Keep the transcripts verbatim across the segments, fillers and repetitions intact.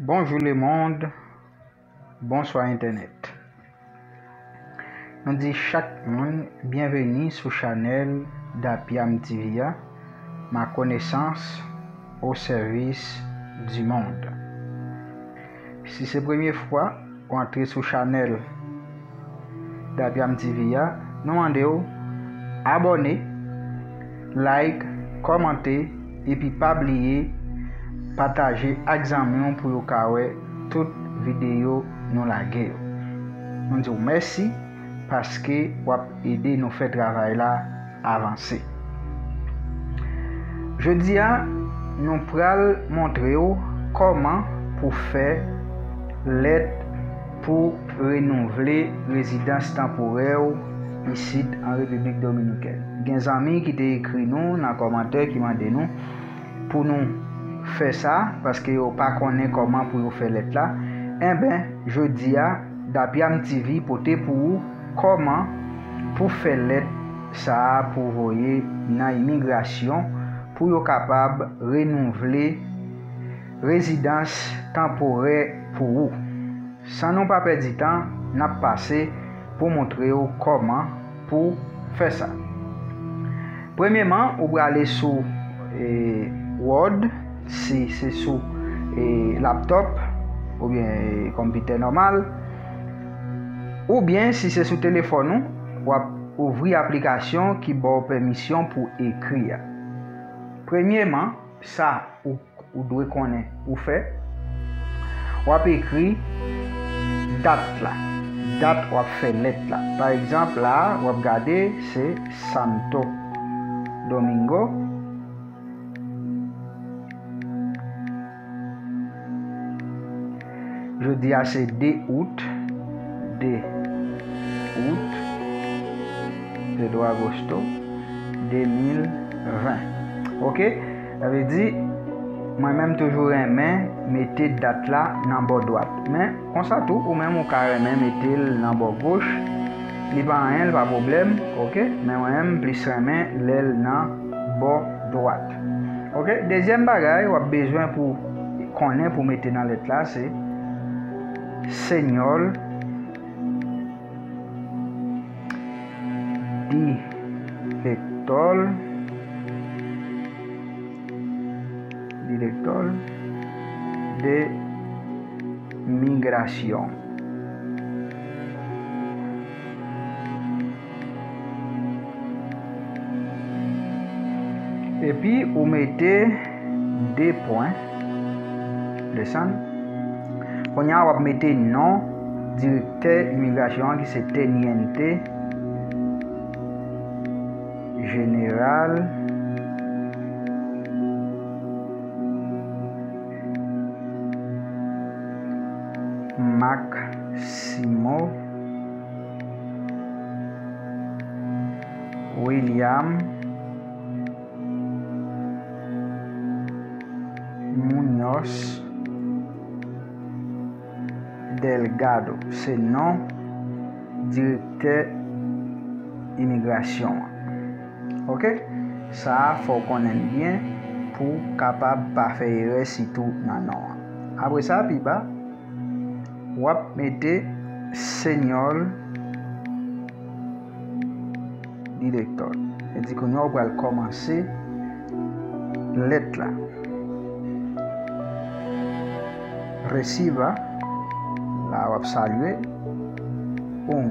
Bonjou lemonn, bonswa entènèt. Nou di chak moun byenveni sou chanèl Dapyam T V a, ma connaissance au service du monde. Si se premye fwa ou antre sou chanèl Dapyam T V a, nou mande w abòne, like, kòmante, epi pa bliye pataje ak zanmi w pou yo ka wè tout videyo nou lage yo. Nou di w mèsi paske w ap ede nou fè travay la avanse. Jodi a, nou pral montre w kòman pou fè lèt pou renouvle rezidans tanporè w isit an Repiblik Dominikèn. Gen zanmi ki te ekri nou nan kòmantè ki mande nou pou nou fè sa, paske yo pa konnen kòman pou yo fè lèt la. Enben, jodi a, Dapyam T V pote pou ou kòman pou fè lèt sa a pou voye nan imigrasyon pou yo kapab renouvle rezidans tanporè pou ou. San nou pa pèdi tan, n ap pase pou montre w kòman pou fè sa. Premyeman, ou prale sou, e, Word, si se sou, e, laptòp oubyen, e, konpitè nòmal, oubyen si se sou telefòn ou, w ap ouvri aplikasyon ki ba w pèmisyon pou ekri a. Premyeman, sa ou, ou dwe konnen ou fè, w ap ekri dat la, dat w ap fè lèt la. Pa egzanp, la a, w ap gade, se Santo Domingo. Jodi a se de out, de out, Pedro Agosto, de mil ven. Oke? Sa vle di, mwen menm toujou renmen mete dat la nan bò dwat. Men, konsa tou, ou menm ou ka renmen mete l nan bò goch. Li pa anyen, li pa pwoblèm, oke? Men mwen menm, m plis renmen lè l nan bò dwat. Oke? Dezyèm bagay, w ap bezwen pou konnen pou mete nan lèt la, se Señor Director, Director de Migración. Epi ou mete de pwen, desann. Kounye a w ap mete non direktè imigrasyon an ki se Teniente General Máximo William Muñoz Delgado, se non direktè imigrasyon an. Oke? Sa a, fò w konnen l byen pou w kapab pa fè erè, sitou nan non an. Apre sa, pi ba, w ap mete Señor Director. Sa vle di kounye a w pral kòmanse lèt la. Reciba, la w ap salye, un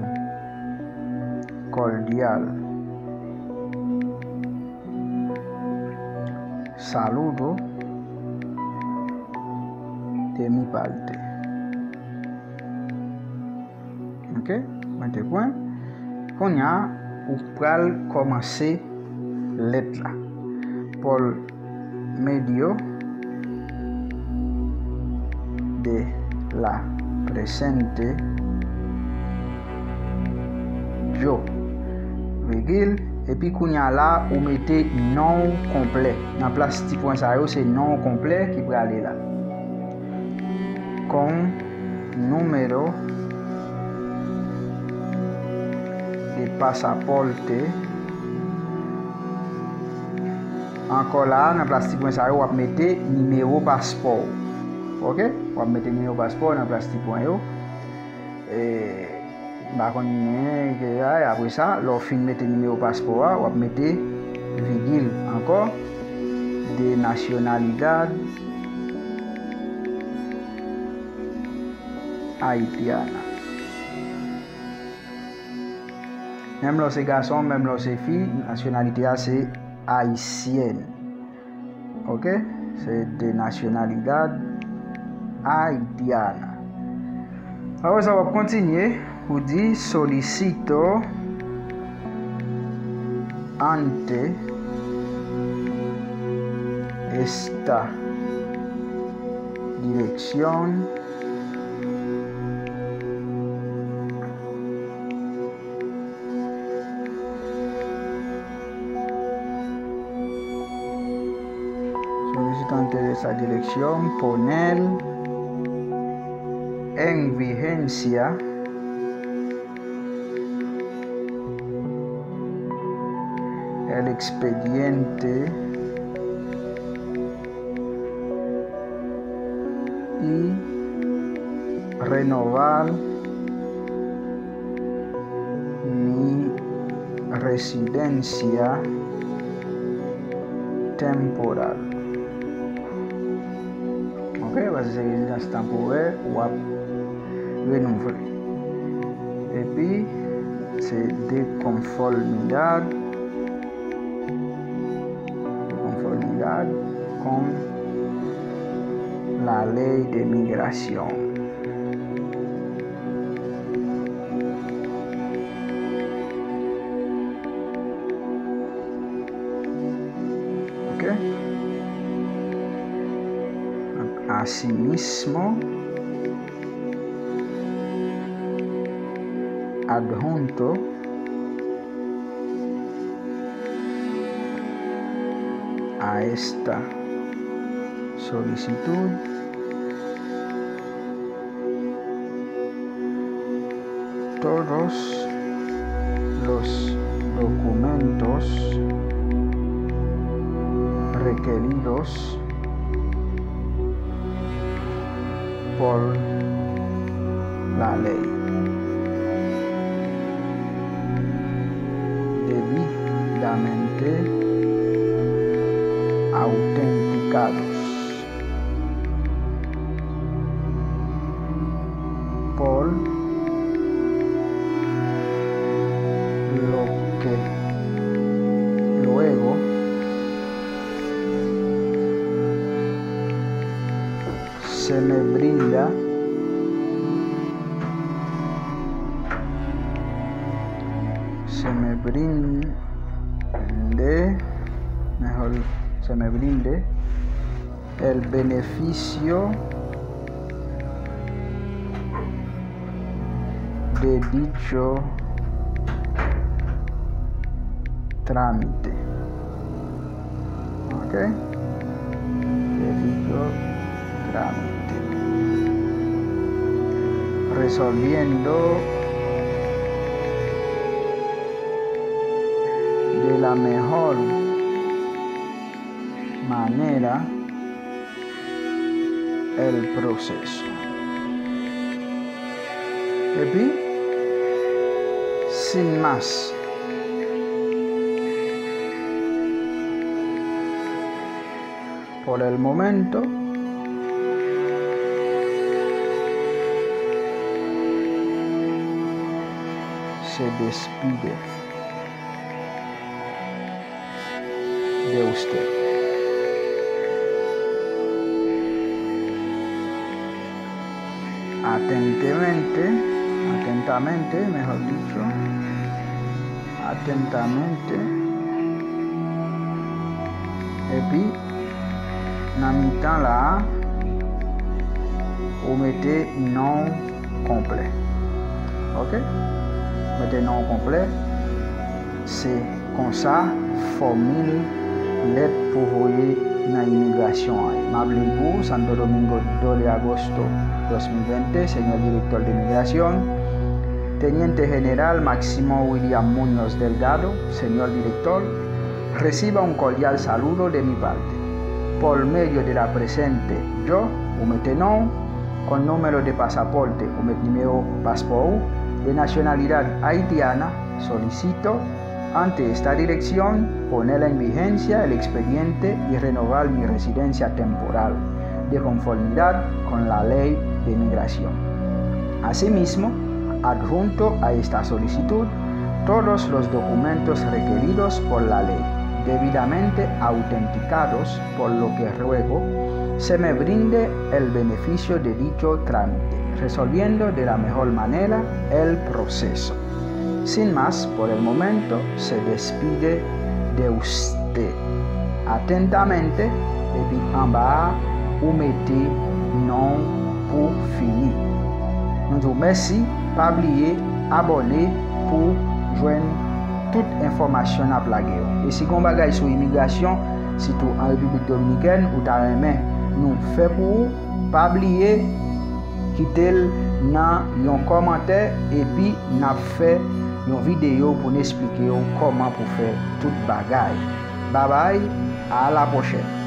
cordial saludo de mi parte. Oke, mete pwen. Kounye a, ou pral kòmanse lèt la. Por medio de la presente yo, virgil, epi kounye a la, ou mete non w konplè. Nan plas ti pwen sa yo, se non w konplè ki prale la. Con número de pasaporte. Ankò la, nan plas ti pwen sa yo, w ap mete nimewo paspò w. Ok? W ap mete nimewo paspò nan plas ti pwen yo. E, m pa konn gen, ke, a, apre sa, lè w fin mete nimewo paspò a, w ap mete vigil ankò, de nacionalidad haitiana. Menm lè w se gason, menm lè w se fi, nasyonalite a se ayisyèn. Ok? Se de nacionalidad haitiana. Apre sa, w ap kontinye pou di solicito ante esta dirección. Solicito ante esta dirección poner en vigencia el expediente y renovar mi residencia temporal. Ok, paske se rezidans tanporè w ap renouvle. Epi, se de conformidad, de conformidad con la ley de migración. Ok? Asimismo, adjunto a esta solicitud, todos los documentos requeridos por la ley, debidamente autenticados por lo que luego se me brinda, se me brinde, mejor, se me brinde el beneficio de dicho trámite. Ok? De dicho trámite. Resolviendo de la mejor manera el proceso. Epi, sin mas, por el momento, se despide de usted. Atentamente, atentamente, mejor dicho, atentamente. Epi, nan mitan la a, ou mete non konplè. Ok? Mete non konplè. Se konsa fòmil lèt pou voye nan imigrasyon an ye. M ap li l pou ou, Santo Domingo, dos de agosto dos mil veinte, Señor Director de Migración, Teniente General Máximo William Muñoz Delgado, Señor Director, reciba un cordial saludo de mi parte. Por medio de la presente, yo, Ou mete non w, con número de pasaporte, ou met nimewo paspò ou, de nacionalidad haitiana, solicito, ante esta dirección, poner en vigencia el expediente y renovar mi residencia temporal, de conformidad con la ley de migración. Asimismo, adjunto a esta solicitud todos los documentos requeridos por la ley, debidamente autenticados, por lo que ruego se me brinde el beneficio de dicho trámite, resolviendo de la mejor manera el proceso. Sin más por el momento, se despide de usted. Atentamente, epi anba a, ou mete non w pou fini. Nou di w mèsi, pa bliye abòne pou jwenn tout enfòmasyon n ap lage yo. E si gen yon bagay sou imigrasyon, sitou an Repiblik Dominikèn, ou ta renmen nou fè pou ou, pa bliye kite l nan yon kòmantè, epi n ap fè yon videyo pou n esplike w kòman pou fè tout bagay. Babay, a la pwochèn.